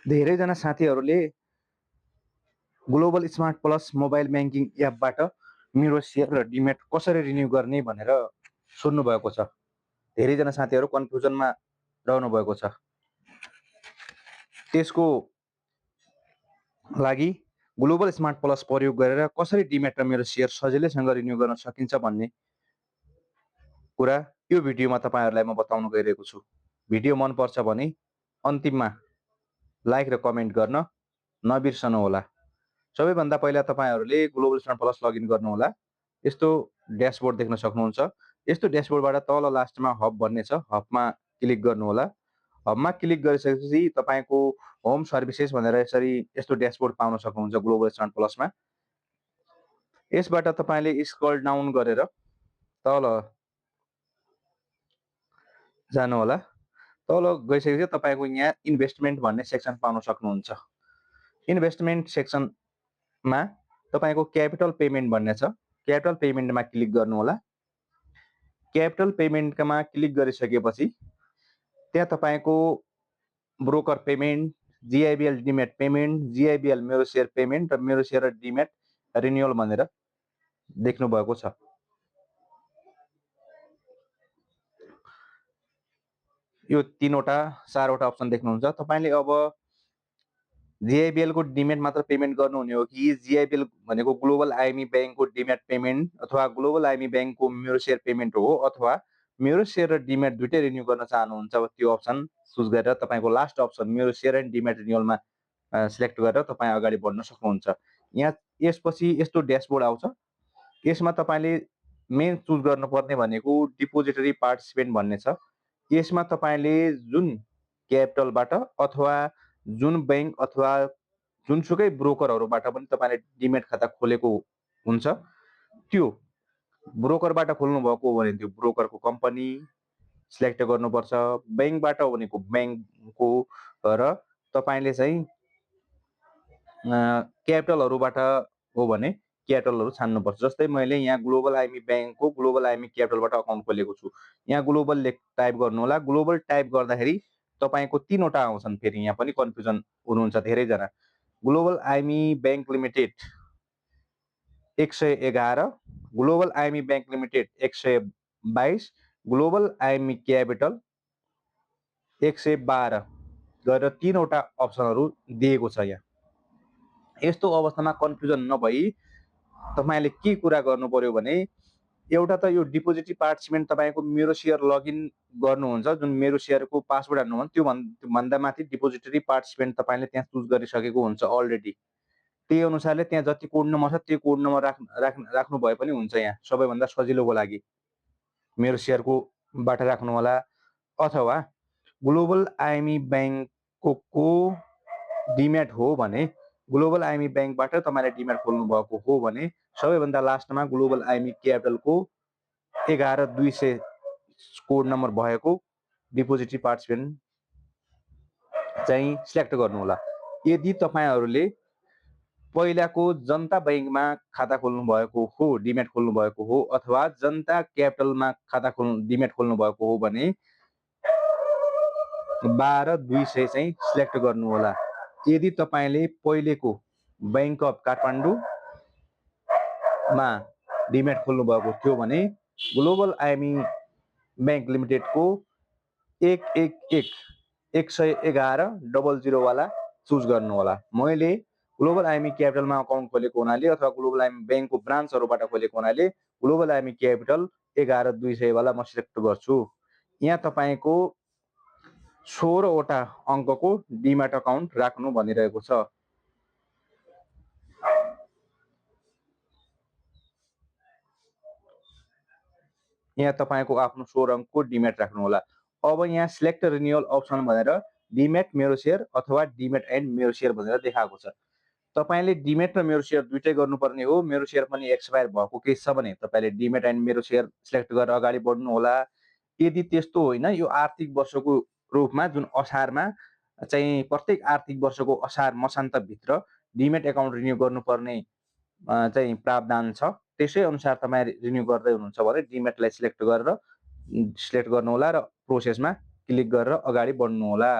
धेरैजना साथीहरूले global smart plus mobile banking एपबाट मेरो सेयर र डिमेट कसरी रिन्यू गर्ने भनेर सोध्नु भएको छ। धेरैजना साथीहरू कन्फ्युजनमा रहनु भएको छ। त्यसको लागि ग्लोबल स्मार्ट प्लस प्रयोग गरेर कसरी डिमेट र मेरो सेयर सजिलैसँग रिन्यू गर्न सकिन्छ भन्ने कुरा यो भिडियोमा तपाईँहरूलाई म बताउन गइरहेको छु। भिडियो मनपर्छ भने अन्तिममा लाइक र कमेन्ट गर्न नबिर्सनुहोला। सबैभन्दा पहिला तपाईँहरूले ग्लोबल स्मार्ट प्लस लगइन गर्नुहोला। यस्तो ड्यासबोर्ड देख्न सक्नुहुन्छ। यस्तो ड्यासबोर्डबाट तल लास्टमा हब भन्ने छ, हबमा क्लिक गर्नुहोला। हबमा क्लिक गरिसकेपछि तपाईँको होम सर्भिसेस भनेर यसरी यस्तो ड्यासबोर्ड पाउन सक्नुहुन्छ ग्लोबल स्मार्ट प्लसमा। यसबाट तपाईँले स्क्रल डाउन गरेर तल जानुहोला। तल गइसकेपछि तपाईँको यहाँ इन्भेस्टमेन्ट भन्ने सेक्सन पाउन सक्नुहुन्छ। इन्भेस्टमेन्ट सेक्सनमा तपाईँको क्यापिटल पेमेन्ट भन्ने छ, क्यापिटल पेमेन्टमा क्लिक गर्नुहोला। क्यापिटल पेमेन्टमा क्लिक गरिसकेपछि त्यहाँ तपाईँको ब्रोकर पेमेन्ट, जिआइबिएल डिमेट पेमेन्ट, जिआइबिएल मेरो सेयर पेमेन्ट र मेरो सेयर डिमेट रिन्युअल भनेर देख्नु भएको छ। यो 3वटा 4वटा अप्सन देख्नुहुन्छ। तपाईँले अब जिआइबिएल को डिमेट मात्र पेमेन्ट गर्नुहुने हो कि जिआइबिएल भनेको ग्लोबल आइएमई ब्याङ्कको डिमेट पेमेन्ट अथवा ग्लोबल आइएमई ब्याङ्कको मेरो सेयर पेमेन्ट हो अथवा मेरो सेयर र डिमेट दुइटै रिन्यू गर्न चाहनुहुन्छ, त्यो अप्सन चुज गरेर तपाईँको लास्ट अप्सन मेरो सेयर एन्ड डिमेट रिन्युअलमा सिलेक्ट गरेर तपाईँ अगाडि बढ्न सक्नुहुन्छ। यहाँ यसपछि यस्तो ड्यासबोर्ड आउँछ। यसमा तपाईँले मेन चुज गर्नुपर्ने भनेको डिपोजिटरी पार्टिसिपेन्ट भन्ने छ। यसमा तपाईँले जुन क्यापिटलबाट अथवा जुन ब्याङ्क अथवा जुनसुकै ब्रोकरहरूबाट पनि तपाईँले डिमेट खाता खोलेको हुन्छ, त्यो ब्रोकरबाट खोल्नु भएको हो भने त्यो ब्रोकरको कम्पनी सिलेक्ट गर्नुपर्छ। ब्याङ्कबाट हो भनेको ब्याङ्कको र तपाईँले चाहिँ क्यापिटलहरूबाट हो भने क्यापिटलहरू छान्नुपर्छ। जस्तै मैले यहाँ ग्लोबल आइएमई ब्याङ्कको ग्लोबल आइएमई क्यापिटलबाट अकाउन्ट खोलेको छु। यहाँ ग्लोबल टाइप गर्नुहोला। ग्लोबल टाइप गर्दाखेरि तपाईँको 3वटा आउँछन्। फेरि यहाँ पनि कन्फ्युजन हुनुहुन्छ धेरैजना। Global IME bank limited 111, global IME bank limited 122, global IME capital 112 गरेर 3वटा अप्सनहरू दिएको छ यहाँ। यस्तो अवस्थामा कन्फ्युजन नभई तपाईँले के कुरा गर्नु पर्यो भने एउटा त यो डिपोजिटरी पार्टिसिपेन्ट तपाईँको मेरो सेयर लगइन गर्नुहुन्छ, जुन मेरो सेयरको पासवर्ड हाल्नुहुन्छ, त्यो भन्दा माथि डिपोजिटरी पार्टिसिपेन्ट तपाईँले त्यहाँ चुज गरिसकेको हुन्छ अलरेडी। त्यही अनुसारले त्यहाँ जति कोड नम्बर छ त्यो कोड नम्बर राख्नु भए पनि हुन्छ। यहाँ सबैभन्दा सजिलोको लागि मेरो सेयरको बाट राख्नु होला अथवा ग्लोबल आइएमई ब्याङ्कको डिमेट हो भने ग्लोबल आइएमई ब्याङ्कबाट तपाईँले डिमेट खोल्नु भएको हो भने सबैभन्दा लास्टमा ग्लोबल आइएमई क्यापिटलको 11200 कोड नम्बर भएको डिपोजिटरी पार्टिसिपेन्ट चाहिँ सिलेक्ट गर्नुहोला। यदि तपाईँहरूले पहिलाको जनता ब्याङ्कमा खाता खोल्नु भएको हो, डिमेट खोल्नु भएको हो अथवा जनता क्यापिटलमा खाता डिमेट खोल्नु भएको हो भने 12200 चाहिँ सिलेक्ट गर्नुहोला। यदि तपाईँले पहिलेको बैंक अफ काठमाडौँमा डिमेट खोल्नु भएको थियो भने ग्लोबल आइएमई ब्याङ्क लिमिटेडको 1110000 वाला चुज गर्नुहोला। मैले ग्लोबल आइएमई क्यापिटलमा अकाउन्ट खोलेको हुनाले अथवा ग्लोबल आइएमई ब्याङ्कको ब्रान्चहरूबाट खोलेको हुनाले ग्लोबल आइएमई क्यापिटल 11200 वाला म सिलेक्ट गर्छु। यहाँ तपाईँको 16वटा अङ्कको डिमेट अकाउन्ट राख्नु भनिरहेको छ। यहाँ तपाईँको आफ्नो 16 अङ्कको डिमेट राख्नु होला। अब यहाँ सिलेक्ट रिन्युअल अप्सन भनेर डिमेट मेरो सेयर अथवा डिमेट एन्ड मेरो सेयर भनेर देखाएको छ। तपाईँले डिमेट र मेरो सेयर दुइटै गर्नुपर्ने हो। मेरो सेयर पनि एक्सपायर भएको केस छ भने तपाईँले डिमेट एन्ड मेरो सेयर सिलेक्ट गरेर अगाडि बढ्नु होला। यदि त्यस्तो होइन, यो आर्थिक वर्षको रूपमा जुन असारमा चाहिँ प्रत्येक आर्थिक वर्षको असार मसान्तभित्र डिमेट एकाउन्ट रिन्यू गर्नुपर्ने चाहिँ प्रावधान छ, त्यसै अनुसार तपाईँ रिन्यू गर्दै हुनुहुन्छ भने डिमेटलाई सिलेक्ट गर्नुहोला र प्रोसेसमा क्लिक गरेर अगाडि बढ्नु होला।